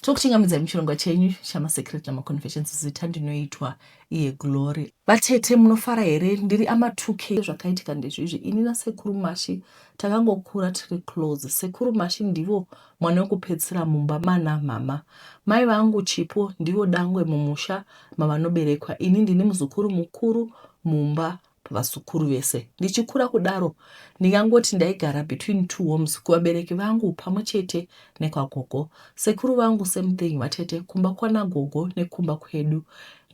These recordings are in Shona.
Tokuchingamidzai muchirongwa chenyu chamasecret namaconfessions. Zita ndinoitwa iye Glory. Vatete, munofara here? Ndiri ama 2K. Zvakaitika ndezvizvi, ini nasekuru Mashi takangokura tiri close. Sekuru Mashi ndivo mwana wekupedzisira mumba mana mama. Mai vangu Chipo ndivo dangwe mumusha mavanoberekwa. Ini ndini muzukuru mukuru mumba pavazukuru vese. Ndichikura kudaro ndingangoti ndaigara between two homes, kuvabereki vangu pamwe chete nekwagogo. Sekuru vangu same thing vatete, kumba kwana gogo nekumba kwedu.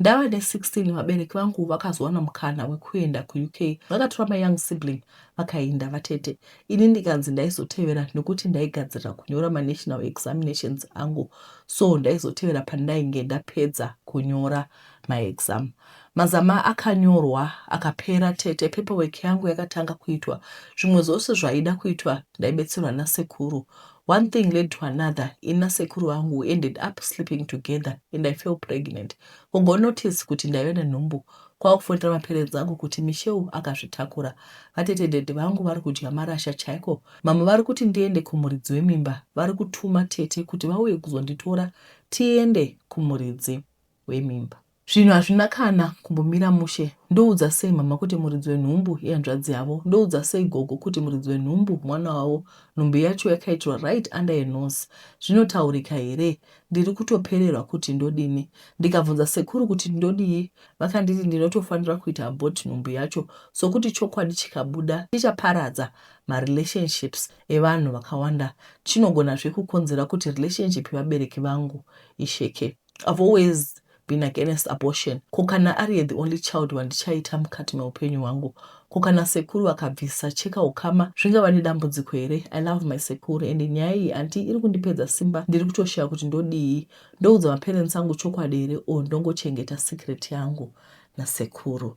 Ndava ne16 vabereki vangu vakazowana mukana wekuenda kuUK. Vakatora my young sibling vakaenda vatete. Ini ndikanzi ndaizotevera nekuti ndaigadzirira kunyora manational examinations angu, so ndaizotevera pandainge ndapedza kunyora maexam. Mazama akanyorwa akapera tete, paperwork yangu yakatanga kuitwa. Zvimwe zvose zvaida kuitwa ndaibetserwa nasekuru. One thing led to another, ini nasekuru vangu we ended up sleeping together and I fell pregnant. Gogo notice kuti ndaive nenhumbu kwakufonera maparents angu kuti Michelle akazvitakura. Vatete, daddy vangu vari kudya marasha chaiko. Mama vari kuti ndiende kumuridzi wemimba, vari kutuma tete kuti vauye kuzonditora tiende kumuridzi wemimba. Zvinhu hazvina kana kumbomira mushe. Ndoudza sei mama kuti muridzi wenhumbu ihanzvadzi yavo? Ndoudza sei gogo kuti muridzi wenhumbu mwana wavo? Nhumbu yacho yakaitirwa right under her nose. Zvinotaurika here? Ndiri kutopererwa kuti ndodini. Ndikabvunza sekuru kuti ndodii, vakanditi ndinotofanira kuita abort nhumbu yacho sokuti chokwadi chikabuda chichaparadza marelationships evanhu vakawanda. Chinogonazve kukonzera kuti relationship yevabereki vangu isheke. I've always been against abortion. Ko kana ariye the only child wandichaita mukati meupenyu hwangu? Ko kana sekuru vakabvisa cheka ukama zvingava nedambudziko here? I love my sekuru and nyaya iyi anti iri kundipedza simba. Ndiri kutoshaya kuti ndodii. Ndoudza maparents angu chokwadi here or ndongochengeta secret yangu nasekuru?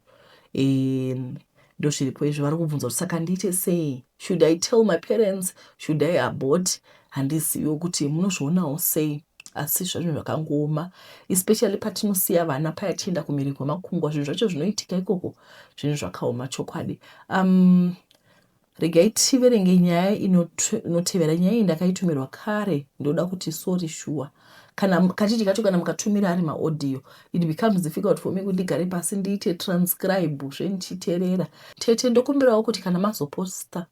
Ndozviripo izvi. Vari kubvunza kuti saka ndiite sei? Should I tell my parents? Should I abort? Handiziviwo kuti munozvionawo sei, asi zvinhu zvakangooma, especially patinosiya vana paya tichienda kumhiri kwemakungwa. Zvinhu zvacho zvinoitika ikoko, zvinhu zvakaoma chokwadi. Regai tiverenge nyaya inotevera. Nyaya iyi ndakaitumirwa kare, ndoda kuti sorry shuwa. Kana kazhinji kacho kana mukatumira ari maaudio, it becomes difficult for me kuti ndigare pasi ndiite transcribe zvendichiteerera. Tete, ndokumbirawo kuti kana mazoposta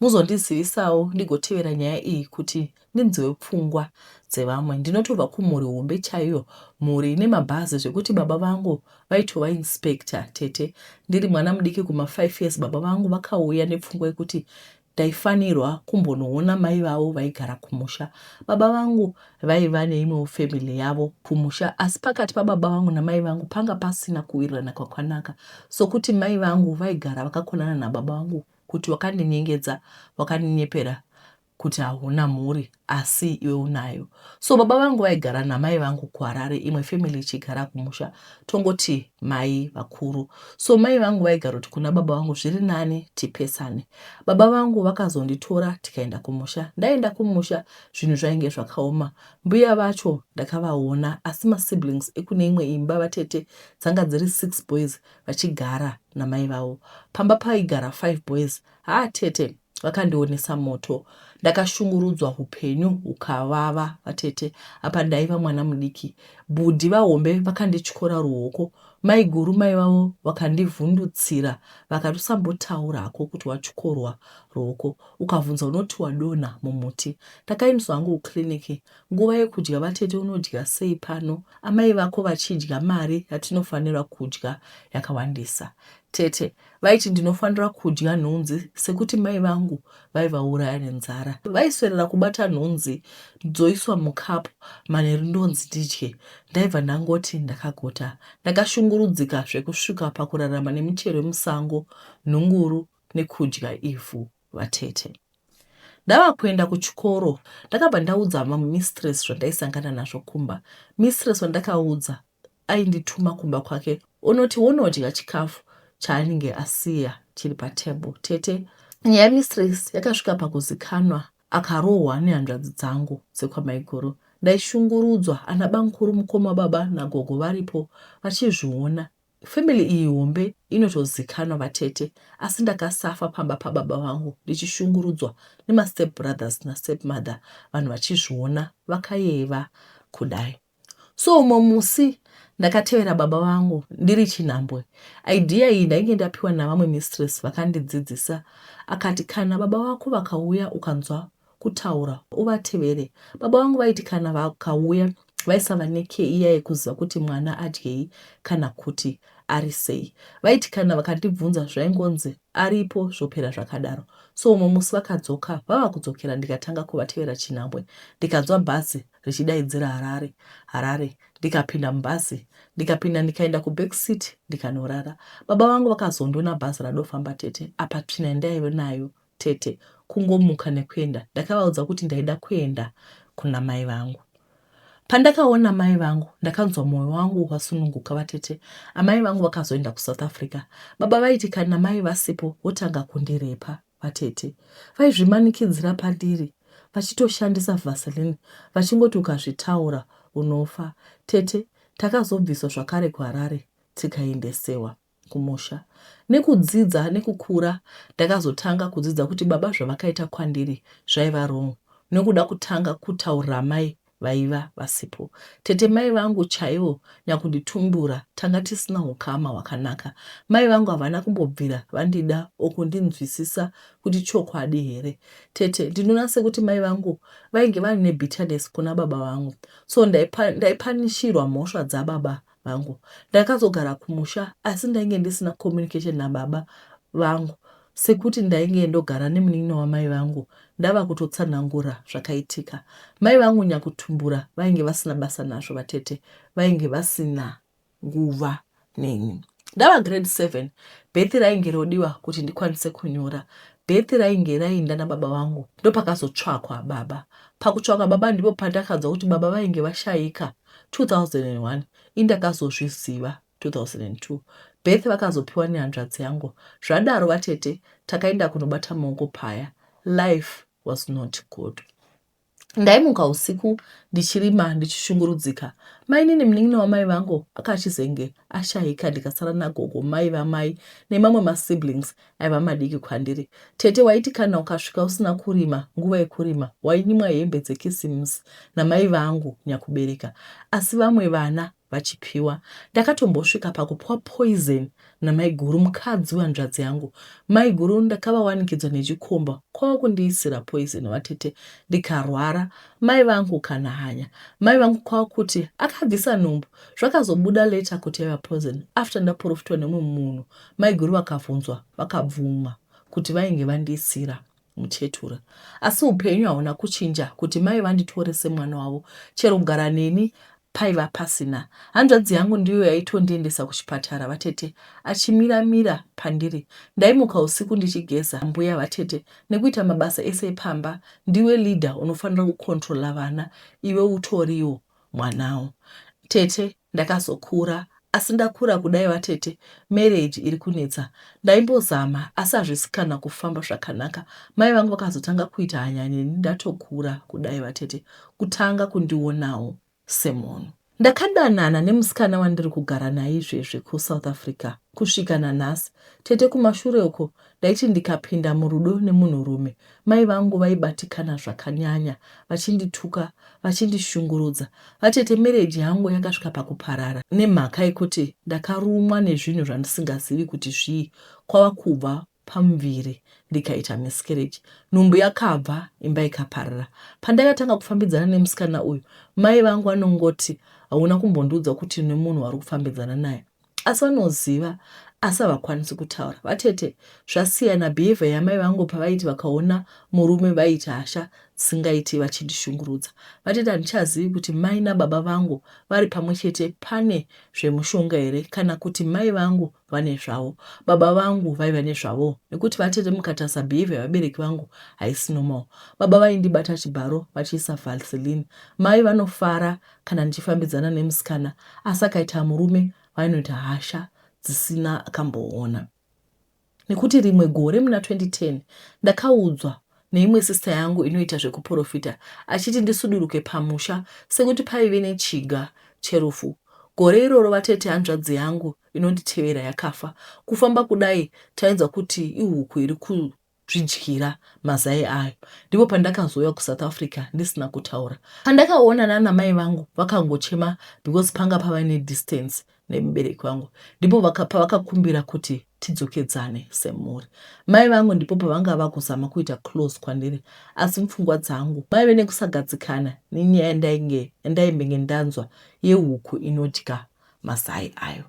muzondizivisawo ndigotevera nyaya iyi kuti ndinzwe pfungwa dzevamwe. Ndinotobva kumhuri hombe chaiyo, mhuri ine mabhazi zvekuti baba vangu vaitova inspector. Tete, ndiri mwana mudiki kuma5 years baba vangu vakauya nepfungwa yekuti ndaifanirwa kumbonoona mai vavo vaigara kumusha. Baba vangu vaiva neimwewo family yavo kumusha, asi pakati pababa vangu namai vangu panga pasina kuwirirana kwakwanaka, sokuti mai vangu vaigara vakakonana nababa vangu kuti wakandinyengedza, wakandinyepera kuti hauna mhuri asi iwe unayo. So baba vangu vaigara namai vangu kuHarare, imwe family ichigara kumusha, tongoti mai vakuru. So mai vangu vaigara kuti kuna baba vangu zviri nani tipesane. Baba vangu vakazonditora tikaenda kumusha. Ndaenda kumusha zvinhu zvainge zvakaoma. Mbuya vacho ndakavaona, asi masiblings ekune imwe imba vatete dzanga dziri 6 boys vachigara namai vavo. Pamba paigara 5 boys. Haa tete, vakandionesa moto. Ndakashungurudzwa hupenyu hukavava vatete, apa ndaiva mwana mudiki. Bhudhi vahombe vakandityora ruoko, maiguru mai vavo vakandivhundutsira vakati usambotaura hako kuti watyorwa ruoko, ukabvunza unoti wadonha mumuti. Ndakaendeswa hangu kuclinic. Nguva yekudya vatete, unodya sei pano amai vako vachidya mari yatinofanira kudya yakawandisa? Tete vaiti ndinofanira kudya nhunzi sekuti mai vangu vaivauraya nenzara. Vaiswerera kubata nhunzi dzoiswa mukapu manheru ndonzi ndidye. Ndaibva ndangoti ndakagota. Ndakashungurudzika zvekusvika pakurarama nemichero yemusango, nhunguru nekudya ivhu vatete. Ndava kuenda kuchikoro ndakabva ndaudza mamistress zvandaisangana nazvo kumba. Mistress wandakaudza aindituma kumba kwake unoti wonodya chikafu chaanenge asiya chiri patable. Tete, nyaya yamistress yakasvika pakuzikanwa akarohwa nehanzvadzi dzangu dzekwamaiguru. Ndaishungurudzwa ana bamukuru, mukoma baba nagogo varipo vachizviona. Family iyi hombe inotozikanwa vatete, asi ndakasafa pamba pababa vangu ndichishungurudzwa nemastep brothers nastep mother vanhu vachizviona vakayeva. kudai. So umwe musi ndakatevera baba vangu ndiri chinhambwe. Idea iyi ndainge ndapiwa navamwe mistress vakandidzidzisa. Akati kana baba vako vakauya ukanzwa kutaura uvatevere. Baba vangu vaiti kana vakauya vaisava nekey iya yekuziva kuti mwana adyei kana kuti ari sei. Vaiti kana vakandibvunza zvaingonzi aripo zvopera zvakadaro. So umwe musi vakadzoka vava kudzokera ndikatanga kuvatevera chinhambwe ndikanzwa bhazi richidaidzira Harare Harare ndikapinda mubhazi ndikapinda ndikaenda kuback seat ndikanorara. Baba vangu vakazondiona bhazi radofamba tete apa tsvina yandaive nayo tete kungomuka nekuenda ndakavaudza kuti ndaida kuenda kuna mai vangu. Pandakaona mai vangu ndakanzwa moyo wangu wasununguka vatete. Amai vangu vakazoenda kuSouth Africa. Baba vaiti kana mai vasipo votanga kundirepa vatete. Vaizvimanikidzira pandiri vachitoshandisa Vaseline vachingoti ukazvitaura unofa. Tete takazobviswa zvakare kuHarare tikaendesewa kumusha. Nekudzidza nekukura ndakazotanga kudzidza kuti baba zvavakaita kwandiri zvaiva wrong nekuda kutanga kutaurira amai vaiva vasipo. Tete mai vangu chaivo nyakunditumbura tanga tisina hukama hwakanaka. Mai vangu havana kumbobvira vandida or kundinzwisisa kuti chokwadi here. Tete ndinoona sekuti mai vangu vainge vaine bitterness kuna baba vangu so ndaipanishirwa mhosva dzababa vangu. Ndakazogara kumusha asi ndainge ndisina communication nababa vangu sekuti ndainge ndogara nemunin'ina wamai vangu ndava kutotsanangura zvakaitika. Mai vangu nyakutumbura vainge vasina basa nazvo vatete vainge vasina nguva neni. Ndava grade 7 birth rainge rodiwa kuti ndikwanise kunyora. Birth rainge rainda nababa vangu ndopakazotsvakwa baba. Pakutsvakwa baba ndipo pandakanzwa kuti baba vainge vashaika 2001 indakazozviziva 2002 Beth vakazopiwa nehanzvadzi yangu zvadaro vatete takaenda kunobata maoko paya life was not good ndaimuka usiku ndichirima ndichishungurudzika mainini munin'ina wamai vangu akachizenge ashaika ndikasara nagogo mai vamai nemamwe masiblings aiva madiki kwandiri. Tete waiti kana ukasvika usina kurima nguva yekurima wainyimwa hembe dzekisimusi namai vangu nyakubereka asi vamwe vana vachipiwa. Ndakatombosvika pakupiwa poison namaiguru mukadzi wehanzvadzi yangu. Maiguru ndakavawanikidzwa nechikomba kwava kundiisira poison vatete ndikarwara. Mai vangu kana hanya. Mai vangu kwava kuti akabvisa nhumbu. Zvakazobuda later kuti yaiva poison after ndaporofitwa nemumwe munhu Maiguru vakavhunzwa vakabvuma kuti vainge vandiisira muchetura. Asi hupenyu hauna kuchinja kuti mai vanditore semwana wavo chero kugara neni paiva pasina. Hanzvadzi yangu ndiyo yaitondiendesa kuchipatara vatete achimira mira pandiri. Ndaimuka usiku ndichigeza mbuya vatete nekuita mabasa ese epamba. Ndiwe leader unofanira kucontroller vana iwe utoriwo mwanawo. Tete Ndakazokura asi ndakura kudai vatete marriage iri kunetsa. Ndaimbozama asi hazvisi kana kufamba zvakanaka. Mai vangu vakazotanga kuita hanya neni ndatokura kudai vatete kutanga kundionawo semunhu. Ndakadanana nemusikana wandiri kugara naye izvezvi kuSouth Africa kusvika nanhasi. Tete kumashure uko ndaiti ndikapinda murudo nemunhurume mai vangu vaibatikana zvakanyanya vachindituka vachindishungurudza. Vatete marriage yangu yakasvika pakuparara nemhaka yekuti ndakarumwa nezvinhu zvandisingazivi kuti zvii kwava kubva pamuviri ndikaita miscarriage. Nhumbu yakabva imba ikaparara. Pandakatanga kufambidzana nemusikana uyu mai vangu vanongoti hauna kumbondiudza kuti une munhu wauri kufambidzana naye. Asi vanoziva asi havakwanisi kutaura. Vatete zvasiyana behavior yamai vangu pavaiti vakaona murume vaiita hasha dzisingaiti vachindishungurudza. Vatete handichazivi kuti mai nababa vangu vari pamwe chete pane zvemushonga here kana kuti mai vangu vane zvavo. Baba vangu vaiva nezvavo nekuti vatete mukatarisa behavior yevabereki vangu haisi normal. Baba vaindibata chibharo vachiisa vaseline. Mai vanofara kana ndichifambidzana nemusikana asi akaita murume vainoita hasha dzisina akamboona. Nekuti rimwe gore muna 2010 ndakaudzwa neimwe sister yangu inoita zvekuporofita achiti ndisuduruke pamusha sekuti paive nechiga cherufu. Gore iroro vatete hanzvadzi yangu inonditevera yakafa. Kufamba kudai tainzwa kuti ihuku iri ku. zvidyira mazai ayo. Ndipo pandakazouya kuSouth Africa ndisina kutaura. Pandakaona nana mai vangu vakangochema because panga pava nedistance nemubereki vangu. Ndipo pavakakumbira kuti tidzokedzane semhuri. Mai vangu ndipo pavanga vakuzama kuita close kwandiri asi mupfungwa dzangu maive nekusagadzikana nenyaya yandainge yandaimbenge ndanzwa yehuku inodya mazai ayo.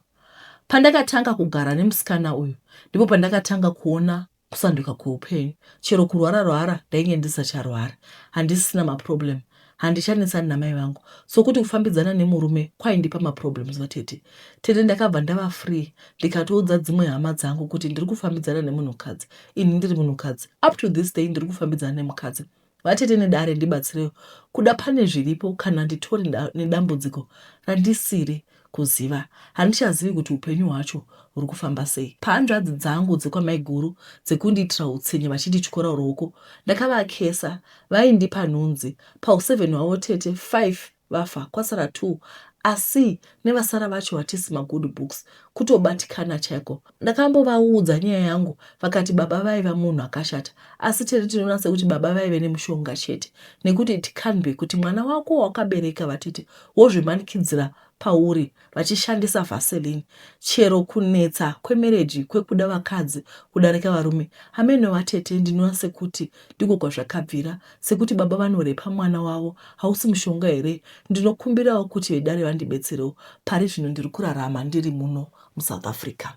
Pandakatanga kugara nemusikana uyu ndipo pandakatanga kuona kusanduka kweupenyu. Chero kurwara rwara ndainge ndisacharwara. Handisisina maproblem. Handichanetsani namai vangu. Sokuti kufambidzana nemurume kwaindipa maproblems vatete. Tete ndakabva ndava free ndikatoudza dzimwe hama dzangu kuti ndiri kufambidzana nemunhukadzi. Ini ndiri munhukadzi. Up to this day ndiri kufambidzana nemukadzi. Vatete nedare ndibatsirewo kuda pane zviripo kana nditori nedambudziko randisiri kuziva. Handichazivi kuti upenyu hwacho huri kufamba sei. Pahanzvadzi dzangu dzekwamaiguru dzekundiitira hutsinye vachindityora ruoko ndakavakesa vaindipa nhunzi. Pahuseven hwavo tete five vafa kwasara two asi nevasara vacho hatisi magood books kutobatikana chaiko. Ndakambovaudza nyaya yangu vakati baba vaiva munhu akashata asi tete tinoona sekuti baba vaive nemushonga chete nekuti it can't be kuti mwana wako wawakabereka vatete wozvimanikidzira pauri vachishandisa vaseline chero kunetsa kwemereji kwekuda vakadzi kudarika varume hameno vatete ndinoona sekuti ndiko kwazvakabvira sekuti baba vanorepa mwana wavo hausi mushonga here ndinokumbirawo kuti vedare vandibetserewo pari zvino ndiri kurarama ndiri muno musouth Africa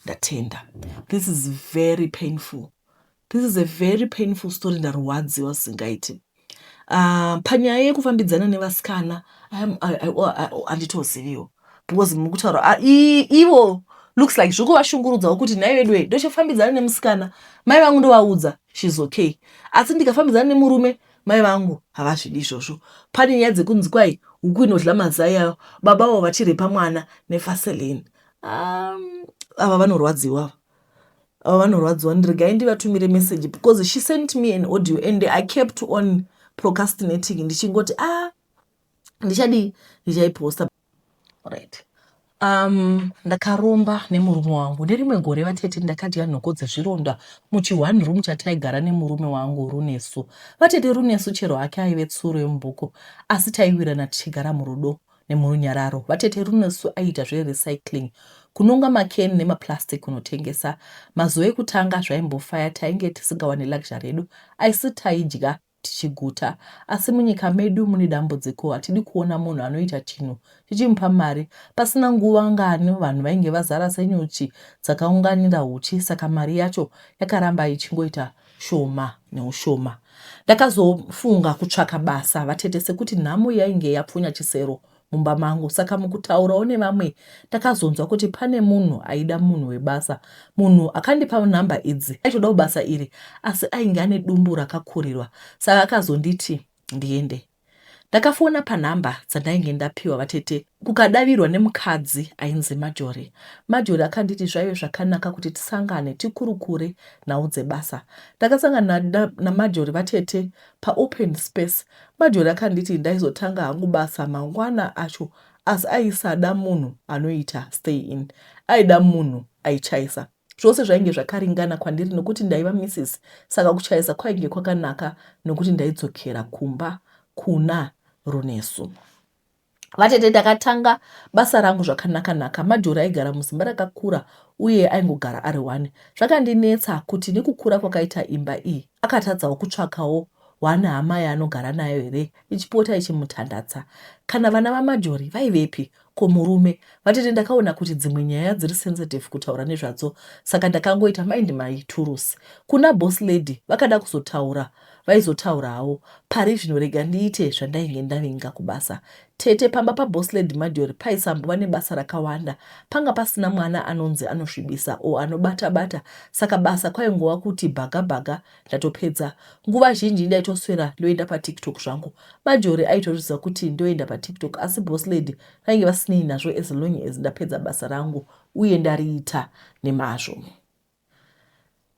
ndatenda. This is very painful. This is a very painful story ndarwadziwa zvisingaiti. Panyaya yekufambidzana nevasikana handitoziviwo because mukutaura ivo looks like zviri kuvashungurudzawo kuti nhai veduwe ndochofambidzana nemusikana mai vangu ndovaudza she's okay asi ndikafambidzana nemurume mai vangu havazvidi izvozvo. Pane nyaya dzekunzi kwai huku inodla mazai ayo baba vavo vachirepa mwana nevaseline. Ava vanorwadziwa ava. Ava vanorwadziwa regai ndivatumire message because she sent me an audio and I kept on procrastinating ndichingoti ah ndichadii ndichaiposta. Right. Ndakaromba nemurume wangu nerimwe gore vatete ndakadya nhoko dzezvironda muchi one room chataigara nemurume wangu Runesu. Vatete Runesu chero hake aive tsuro yemubhuku asi taiwirana tichigara murudo nemurunyararo. Vatete Runesu aiita zve recycling kunonga makeni nemaplastic kunotengesa. Mazuva ekutanga zvaimbofaya tainge tisingawane luxury yedu asi taidya tichiguta. Asi munyika medu mune dambudziko hatidi kuona munhu anoita chinhu chichimupa mari. Pasina nguva ngani vanhu vainge vazara senyuchi dzakaunganira huchi saka mari yacho yakaramba ichingoita shoma neushoma. Ndakazofunga kutsvaka basa vatete sekuti nhamo yainge yapfunya chisero mumba mangu saka mukutaurawo nevamwe ndakazonzwa kuti pane munhu aida munhu webasa. Munhu akandipa number idzi aitodawo basa iri asi ainge ane dumbu rakakurirwa saka akazonditi ndiende. Ndakafona panumber dzandainge ndapiwa vatete kukadavirwa nemukadzi ainzi Marjorie. Marjorie akanditi zvaive zvakanaka kuti tisangane tikurukure nhau dzebasa. Ndakasangana naMarjorie vatete paopen space. Marjorie akanditi ndaizotanga hangu basa mangwana acho asi aisada munhu anoita stay in. Aida munhu aichaisa. Zvose zvainge zvakaringana kwandiri nokuti ndaiva missus saka kuchaisa kwainge kwakanaka nokuti ndaidzokera kumba kuna Runesu. Vatete ndakatanga basa rangu zvakanaka naka. Marjorie aigara muzimba rakakura uye aingogara ari one. Zvakandinetsa kuti nekukura kwakaita imba iyi akatadzawo kutsvakawo one hama yaanogara nayo here ichipota ichimutandadza. Kana vana vaMarjorie vaivepi? Ko murume? Vatete ndakaona kuti dzimwe nyaya dziri sensitive kutaura nezvadzo saka ndakangoita mind my turusi. Kuna boss lady vakada kuzotaura vaizotaura havo. Pari zvino rega ndiite zvandainge ndavinga kubasa. Tete pamba paboss lady Marjorie paisambova nebasa rakawanda. Panga pasina mwana anonzi anosvibisa or anobata bata saka basa kwaingova kuti bhaga bhaga ndatopedza. Nguva zhinji ndaitoswera ndoenda paTiktok zvangu. Marjorie aitozviziva kuti ndoenda paTiktok asi boss lady vainge vasinei nazvo as long as ndapedza basa rangu uye ndariita nemazvo.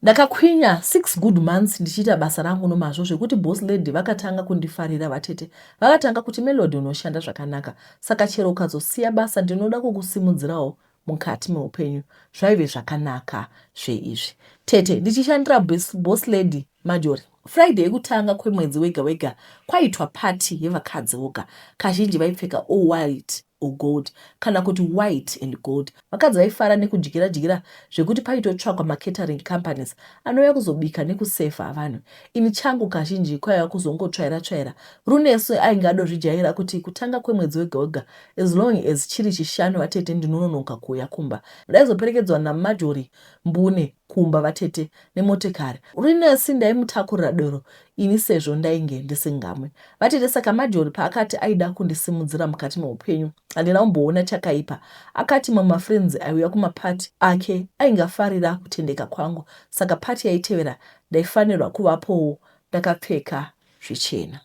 Ndakakwinya six good months ndichiita basa rangu nomazvo zvekuti boss lady vakatanga kundifarira vatete vakatanga kuti Melody unoshanda zvakanaka saka chero ukazosiya basa ndinoda kukusimudzirawo. mukati meupenyu. Zvaive zvakanaka zveizvi. Tete, ndichishandira boss lady Marjorie. Friday yekutanga kwemwedzi wega wega kwaiitwa party yevakadzi voga. Kazhinji vaipfeka all white or gold kana kuti white and gold. Vakadzi vaifara nekudyira dyira zvekuti paitotsvakwa macatering companies anouya kuzobika nekusefa vanhu. Ini changu kazhinji kwaiva kuzongotsvaira tsvaira. Runesu ainge adozvijaira kuti kutanga kwemwedzi wega wega as long as chiri chishanu vatete ndinononoka kuuya kumba. Ndaizoperekedzwa naMarjorie mbune kumba vatete nemotikari. Runesu ndaimutakurira doro ini sezvo ndainge ndisingamwe. Vatete saka Marjorie paakati aida kundisimudzira mukati meupenyu handina kumboona chakaipa. Akati mamwe mafriends aiuya kumaparty ake ainge afarira kutendeka kwangu saka party yaitevera ndaifanirwa kuvapowo ndakapfeka zvichena.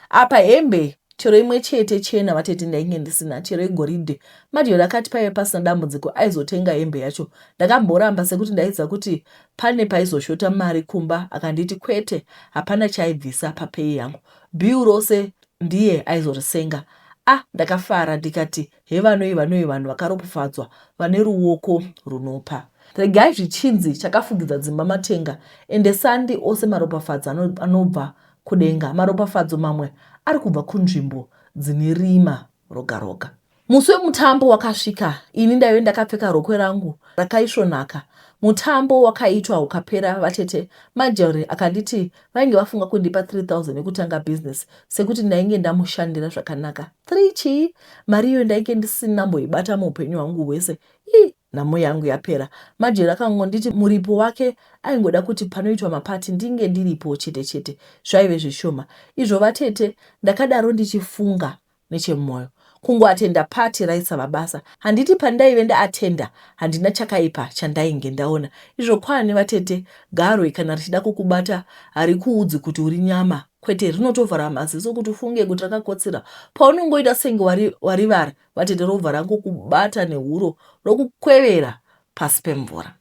Apa hembe chero imwe chete chena vatete ndainge ndisina chero yegoridhe. Marjorie akati paive pasina dambudziko aizotenga hembe yacho. Ndakamboramba sekuti ndaiziva kuti pane paizoshota mari kumba akanditi kwete hapana chaaibvisa papay yangu. Bill rose ndiye aizorisenga. Ah ndakafara ndikati hevanoi vanoi vanhu vakaropafadzwa vane ruoko runopa. Regai zvichinzi chakafugidza dzimba matenga ende sandi ose maropafadzo anobva kudenga. Maropafadzo mamwe ari kubva kunzvimbo dzine rima roga roga. Musi wemutambo wakasvika ini ndaive ndakapfeka rokwe rangu rakaisvonaka. Mutambo wakaitwa ukapera vatete Marjorie akanditi vainge vafunga kundipa 3000 yekutanga business sekuti ndainge ndamushandira zvakanaka. 3 chii? Mari iyoyo ndainge ndisina mboibata muupenyu hwangu hwese. Ii Nhamo yangu yapera. Marjorie akangonditi muripo wake aingoda kuti panoitwa mapati ndinge ndiripo chete chete. Zvaive zvishoma izvo vatete, ndakadaro ndichifunga nechemumoyo. Kungoatenda party raisava basa. Handiti pandaive ndaatenda handina chakaipa chandainge ndaona. Izvo kwani vatete, garwe kana richida kukubata harikuudzi kuti uri nyama kwete, rinotovhara maziso kuti ufunge kuti rakakotsira. Paunongoita senge warivara vatete robva rangokubata nehuro rokukwevera pasi pemvura.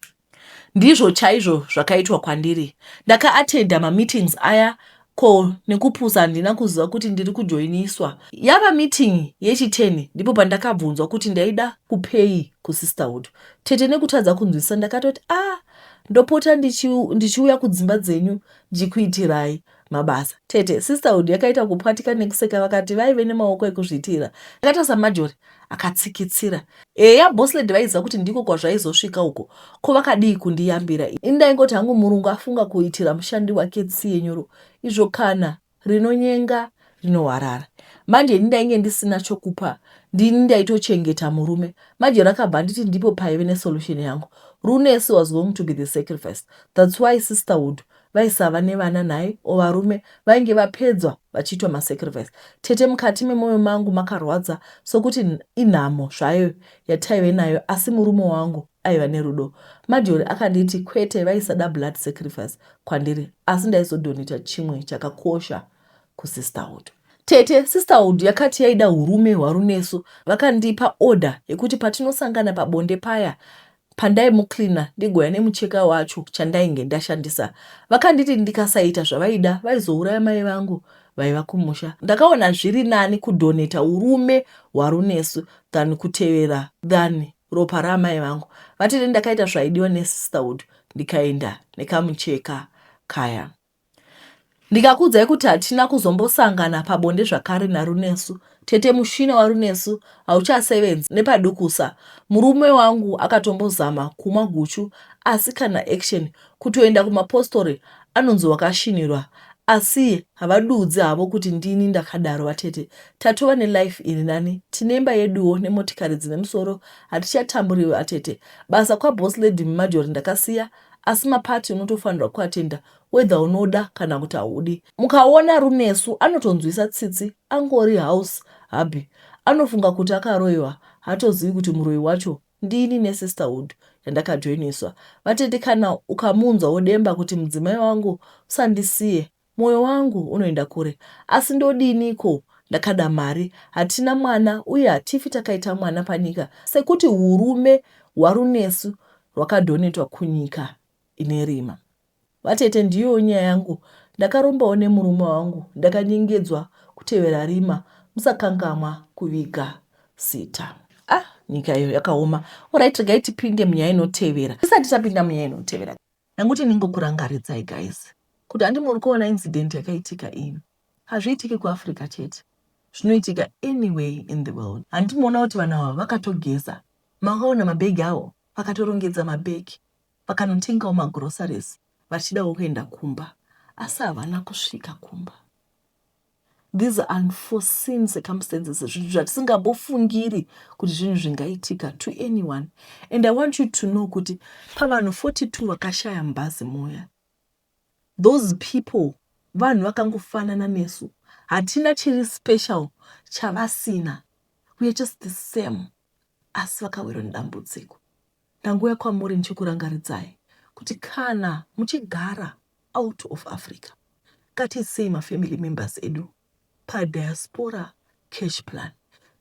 Ndizvo chaizvo zvakaitwa kwandiri. Ndakaatenda mameetings aya ko nekupusa handina kuziva kuti ndiri kujoiniswa. Yava meeting yechiteni ndipo pandakabvunzwa kuti ndaida kupei kusisterhood. Tete nekutadza kunzwisisa ndakatoti ah ndopota ndichiuya kudzimba dzenyu ndichikuitirai mabasa. Tete, sisterhood yakaita kupwatika nekuseka vakati vaive nemaoko ekuzviitira. Ndakaita saMarjorie akatsikitsira. Eya boss lady vaiziva kuti ndiko kwazvaizosvika uko. Ko vakadii kundiyambira? Ini ndaingoti hangu murungu afunga kuitira mushandi wake tsiye nyoro izvo kana rinonyenga rinohwarara. Manje ini ndainge ndisina chokupa ndini ndaitochengeta murume. Marjorie akabva anditi ndipo paive nesolution yangu. Runesi was going to be the sacrifice. That's why sisterhood vaisava nevana nhai or varume vainge vapedzwa vachiitwa masacrifice. Tete mukati memoyo mangu makarwadza sokuti inhamo zvayo yataive nayo asi murume wangu aiva nerudo. Marjorie akanditi kwete vaisada blood sacrifice kwandiri asi ndaizodonita chimwe chakakosha kusisterhood. Tete, sisterhood yakati yaida hurume hwaRunesu vakandipa order yekuti patinosangana pabonde paya Pandaimucleaner ndigouya nemucheka wacho chandainge ndashandisa. Vakanditi ndikasaita zvavaida vaizouraya mai vangu vaiva kumusha. Ndakaona zviri nani kudoneta urume hwaRunesu than kutevera than ropa raamai vangu. Vatete ndakaita zvaidiwa nesisterhood ndikaenda nekamucheka kaya. Ndikakuudzai kuti hatina kuzombosangana pabonde zvakare naRunesu. Tete mushina waRunesu hauchasevenzi nepadukusa. Murume wangu akatombozama kumwa guchu asi kana action. Kutoenda kumapostori anonzi wakashinirwa asi havadudzi havo kuti ndini ndakadaro vatete. Tatova nelife iri nani. Tinemba yeduwo nemotikari dzine musoro hatichatamburi vatete. Basa kwaboss lady Marjorie ndakasiya asi maparty unotofanirwa kuatenda whether unoda kana kuti haudi. Mukaona Runesu anotonzwisa tsitsi angori house hubby anofunga kuti akaroiwa hatozivi kuti muroyi wacho ndini nesisterhood yandakajoiniswa. Vatete kana ukamunzwa wodemba kuti mudzimai wangu usandisiye Moyo wangu unoenda kure asi ndodiniko ndakada mari hatina mwana uye hatifi takaita mwana panyika sekuti hurume hwaRunesu rwakadhonetwa kunyika ine rima. Vatete ndiyowo nyaya yangu ndakarombawo nemurume wangu ndakanyengedzwa kutevera rima musakangamwa kuviga zita. Ah. nyika iyo yakaoma. Alright, regai tipinde munyaya inotevera. Tisati tapinda munyaya inotevera, ndangoti ndingokurangaridzai guys kuti handi muri kuona incident yakaitika iyi. Hazviitiki kuAfrica chete, zvinoitika anyway in the world. Handiti muona kuti vanhu ava vakatogeza, makaona mabhegi avo, vakatorongedza mabhegi, vakanotengawo magroceries vachidawo kuenda kumba, asi havana kusvika kumba. These unforeseen circumstances, zvinhu zvatisingambofungiri kuti zvinhu zvingaitika to anyone. And I want you to know kuti pavanhu 42 vakashaya mubhazi muya, those people vanhu vakangofanana nesu. Hatina chiri special chavasina. We are just the same. Asi vakawirwa nedambudziko. Ndangouya kwamuri ndichikurangaridzai kuti kana muchigara out of Africa, ngatiisei mafamily members edu padiaspora cash plan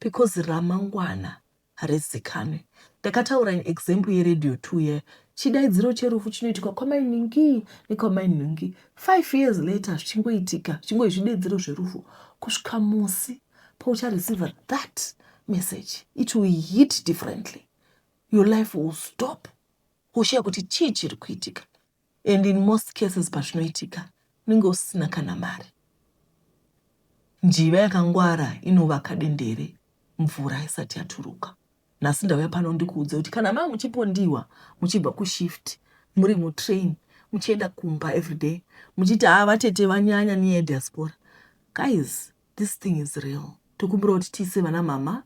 because ramangwana harizikanwe. Ndakataura an example yeradio 2 ye chidaidziro cherufu chinoitika kwamai Ningi nekwamai Nhingi. 5 years later zvichingoitika, zvichingoyi zvidaidziro zverufu kusvika musi pauchareceive that message. It will hit differently. Your life will stop. Woshaya kuti chii chiri kuitika. And in most cases pazvinoitika unenge usina kana mari. Njiva yakangwara inovaka dendere mvura isati yaturuka. Nhasi ndauya pano ndikuudze kuti kana mava muchipondiwa muchibva kushift muri mutrain muchienda kumba everyday muchiti haa vatete vanyanya nenyaya yediaspora. Guys, this thing is real. Tokumbira kuti tiise vana mama,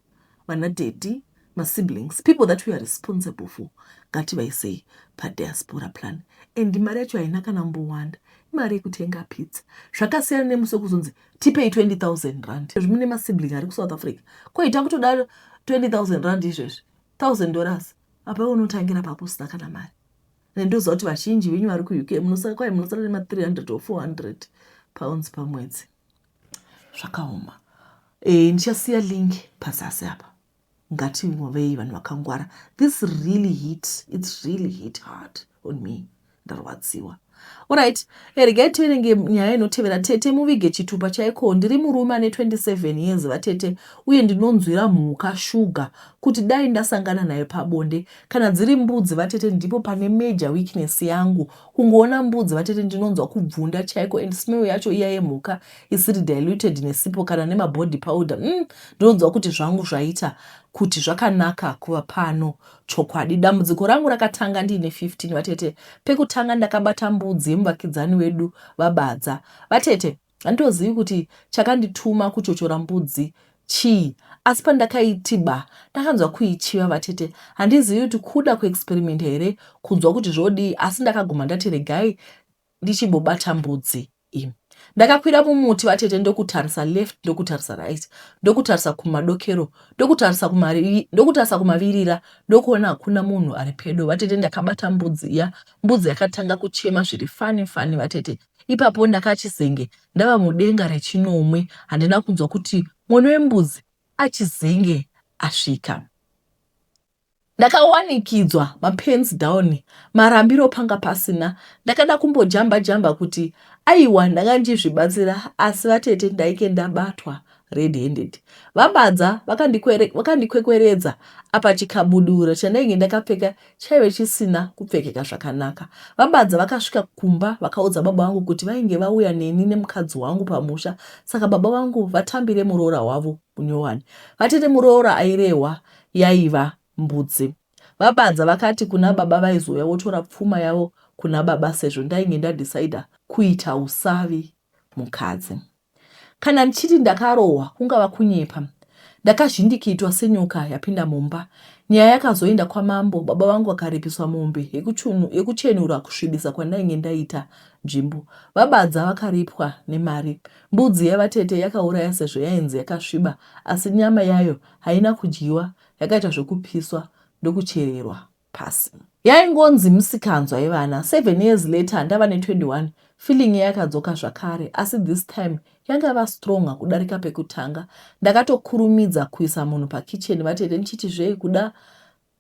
vana daddy, masiblings, people that we are responsible for, ngativaisei padiaspora plan. And mari yacho haina kana mbowanda, imari yekutenga pizza. Zvakasiyana nemusi wekuzonzi tipei 20,000 rand. Mune masibling ari kuSouth Africa, koita kutoda 20,000 rand izvezvi, $1,000 apa iwe unotangira papo usina kana mari. Ndoziva kuti vazhinji venyu vari kuUK munosara kwai munosara nema 300 or 400 pounds pamwedzi. Zvakaoma. Ndichasiya link pazasi apa. Ngativei vanhu vakangwara. This really hit, it's really hit hard on me. Ndarwadziwa. Alright, regai tiverenge nyaya inotevera. Tete muvige chitupa chaiko. Ndiri murume ane 27 years vatete, uye ndinonzwira mhuka shuga kuti dai ndasangana nayo pabonde. Kana dziri mbudzi vatete, ndipo pane major weakness yangu. Kungoona mbudzi vatete ndinonzwa kubvunda chaiko, and smell yacho iya yemhuka isiri diluted nesipo kana nemabody powder, ndinonzwa kuti zvangu zvaita kuti zvakanaka kuva pano chokwadi. Dambudziko rangu rakatanga ndiine 15 vatete. Pekutanga ndakabata mbudzi yemuvakidzani wedu vabadza. Vatete, handitozivi kuti chakandituma kuchochora mbudzi chii, asi pandakaiti ba ndakanzwa kuichiva vatete. Handizivi kuti kuda kuexperimenta here kunzwa kuti zvodii, asi ndakaguma ndati regai ndichimbobata mbudzi iyi. Ndakakwira mumuti vatete, ndokutarisa left, ndokutarisa right, ndokutarisa kumadokero, ndokutarisa kumavirira, ndokuona hakuna munhu ari pedo vatete. Ndakabata mbudzi iya. Mbudzi yakatanga kuchema zviri funny funny vatete. Ipapo ndakachizenge ndava mudenga rechinomwe. Handina kunzwa kuti mwana wembudzi achizenge asvika. Ndakawanikidzwa mapants down, marambiro panga pasina. Ndakada kumbojamba jamba kuti aiwa ndanga ndichizvibatsira, asi vatete ndaike ndabatwa red handed. Vabadza vakandikwekweredza apa chikabudura chandainge ndakapfeka chaive chisina kupfekeka zvakanaka. Vabadza vakasvika kumba vakaudza baba vangu kuti vainge vauya neni nemukadzi wangu pamusha, saka baba vangu vatambire muroora wavo munyowani. Vatete, muroora airehwa yaiva mbudzi. Vabadza vakati kuna baba vaizouya votora pfuma yavo kuna baba sezvo ndainge ndadecider kuita usavi mukadzi. Kana ndichiti ndakarohwa kungava kunyepa. Ndakazvindikitwa senyoka yapinda mumba. Nyaya yakazoenda kwamambo, baba vangu vakaripiswa mombe yekuchenura kusvibisa kwandainge ndaita nzvimbo. Vabadza vakaripwa nemari. Mbudzi yavatete yakauraya sezvo yainzi yakasviba asi nyama yayo haina kudyiwa, yakaita zvekupiswa ndokuchererwa pasi. Yaingonzi misikanzwa yevana. 7 years later ndava ne 21, feeling iya yakadzoka zvakare asi this time yanga yava stronger kudarika pekutanga. Ndakatokurumidza kuisa munhu pakitchen vatete ndichiti zvee kuda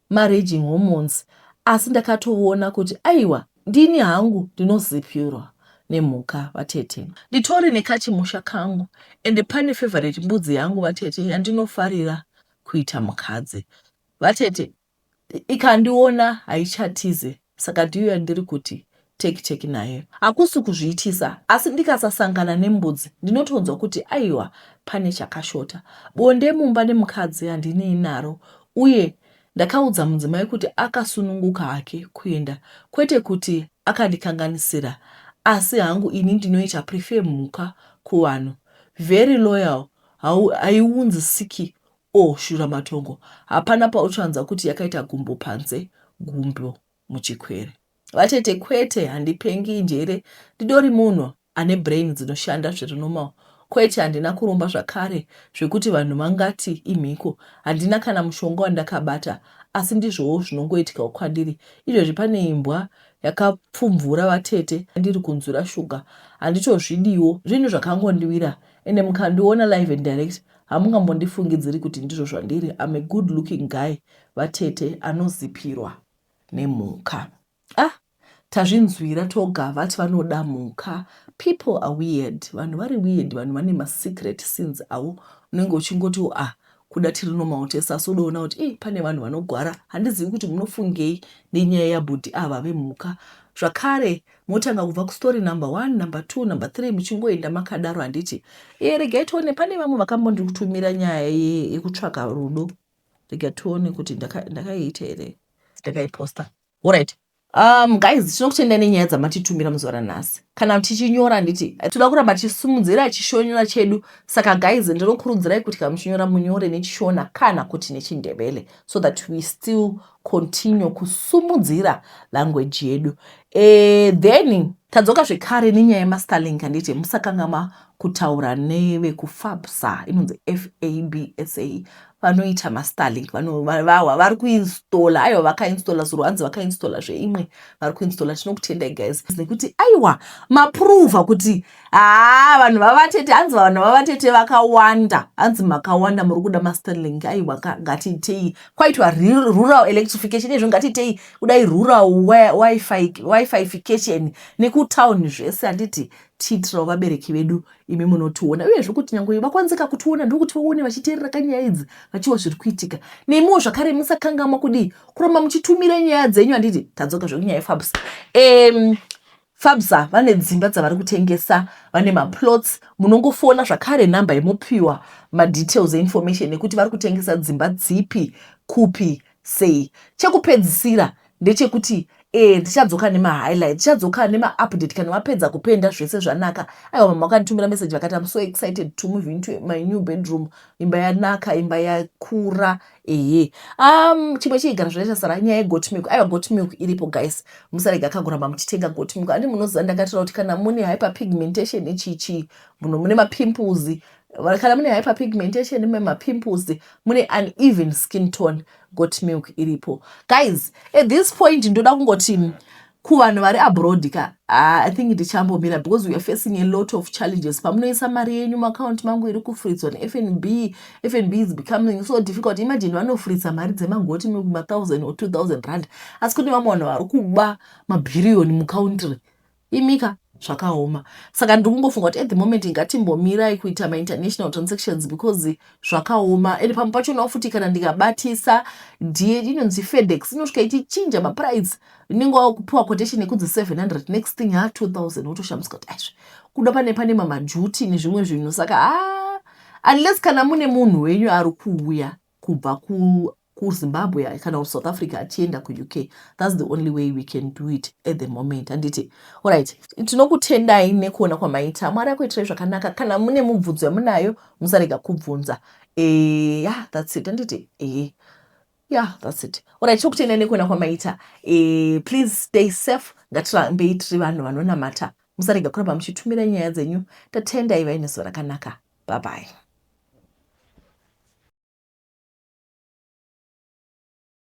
maraging hormones, asi ndakatoona kuti aiwa ndini hangu ndinozipirwa nemhuka vatete. Nditori nekachimusha kangu ende pane favourite mbudzi yangu vatete yandinofarira kuita mukadzi. Vatete, ikandiona haichatize saka ndiyo yandiri kuti teki teki nayo. Hakusi kuzviitisa asi ndikasasangana nembudzi ndinotonzwa kuti aiwa pane chakashota. Bonde mumba nemukadzi handinei naro uye ndakaudza mudzimai kuti akasununguka hake kuenda kwete kuti akandikanganisira asi hangu ini ndinoita prefer mhuka kuvanhu. Very loyal haiunzi siki or shuramatongo hapana pauchanzwa kuti yakaita gumbo panze gumbo muchikwere. Vatete kwete handipengi njere ndidori munhu ane brain dzinoshanda zviri normal kwete handina kuromba zvakare zvekuti vanhu vangati imhiko handina kana mushonga wandakabata asi ndizvowo zvinongoitikawo kwandiri izvezvi pane imbwa yakapfumvura vatete ndiri kunzwira shuga handitozvidiwo zvinhu zvakangondiwira ende mukandiona live and direct Hamungambondifungidziri kuti ndizvo zvandiri, I'm a good looking guy vatete anozipirwa nemhuka. Ah tazvinzwira toga vati vanoda mhuka. People are weird, vanhu vari weird, vanhu vane masecret sins avo unenge uchingotiwo ah kuda tiri normal tese asi udoona kuti ii pane vanhu vanogwara. Handizivi kuti munofungei nenyaya yabhudhi ava vemhuka. Zvakare Motanga kubva kustory number one, number two, number three muchingoenda makadaro handiti? Iye regai tione pane vamwe vakambondikutumira nyaya yekutsvaka rudo. Rega tione kuti ndakaiita here. Ndakaiposta. Alright. Guys, tinokutendai nenyaya dzamatitumira muzuva ranhasi. Kana tichinyora handiti toda kuramba tichisumudzira chishonera chedu. Saka guys, ndinokurudzirai kuti kana muchinyora munyore nechishona kana kuti nechindebele so that we still continue kusumudzira language yedu. Then tadzoka zvekare nenyaya yemaStarlink handiti musakangama kutaura nevekufabsa inonzi FABSA vanoita maStarlink vawa vari kuinstola aiwa vakainstola zuro hanzi vakainstola zveimwe vari kuinstola tinokutendai guys nekuti aiwa maprova kuti haa vanhu vavatete hanzi vanhu vavatete vakawanda hanzi makawanda muri kuda maStarlink aiwa ngatiitei kwaitwa rural electrification izvo ngatiitei kudai rural wifification nekutown zvese handiti tiitirawo vabereki vedu imi munotiona uyezve kuti nyangwe vakwanzika kutiona ndokuti vaone vachiteerera kanyaya idzi vachiwa zviri kuitika nemiwo zvakare musakangamwa kudii kuramba muchitumira nyaya dzenyu handiti tadzoka zvekunyaya yefabs Fabsa vane dzimba dzavari kutengesa vane maplots munongofona zvakare number yemopiwa madetails einformation ekuti vari kutengesa dzimba dzipi kupi sei chekupedzisira ndechekuti e ndichadzoka nemahighlight ndichadzoka nemaupdate kana vapedza kupenda zvese zvanaka aiwa mama vakanditumira message vakati am so excited to move into my new bedroom imba yanaka imba yakura Ehe. Chimwe chigara zvakaita sara nyaya yegoat milk. Aiwa goat milk iripo guys. Musarega kagoramba muchitenga goat milk. Andi munoziva ndakataura kuti kana mune hyperpigmentation ichi chi muno mune mapimples kana mune hyperpigmentation mune mapimples mune uneven skin tone goat milk iripo. Guys, at this point ndoda kungoti kuvanhu vari abroad ka ah, i think ndichambomira because we are facing a lot of challenges pamunoisa mari yenyu muaccount mangu iri kufuritswa nefnb fnb is becoming so difficult imagine vanofuritsa mari dzemagoti ma1000 or 2000 rand asi kune vamwe vanhu vari kuba mabhiriyoni mucountry imika zvakaoma saka ndiri kungofunga kuti at the moment ngatimbomirai kuita mainternational transactions because zvakaoma ende pamwe pachonawo futi kana ndikabatisa d inonzi fedex inosvika ichichinja maprice unenge wakupiwa quotation yekunzi 700 next thing ha 2000 wotoshamisika kuti aizve kuda pane pane mamajuti nezvimwe zvinhu saka ha unless kana mune munhu wenyu ari kuuya kubva kuzimbabwe kana kusouth africa achienda kuuk thats the only way we can do it at the moment handiti orit tinokutendai nekuona kwamaita mwari akuitirai zvakanaka kana mune mubvunzo yamunayo musarega kubvunza e, yeah, thats it handiti e yeah that's it orit tokutendai nekuona kwamaita e, please stay safe ngatirambei tiri vanhu vanonamata musarega kuramba muchitumira nyaya dzenyu tatenda ivai nezuva rakanaka bye bye.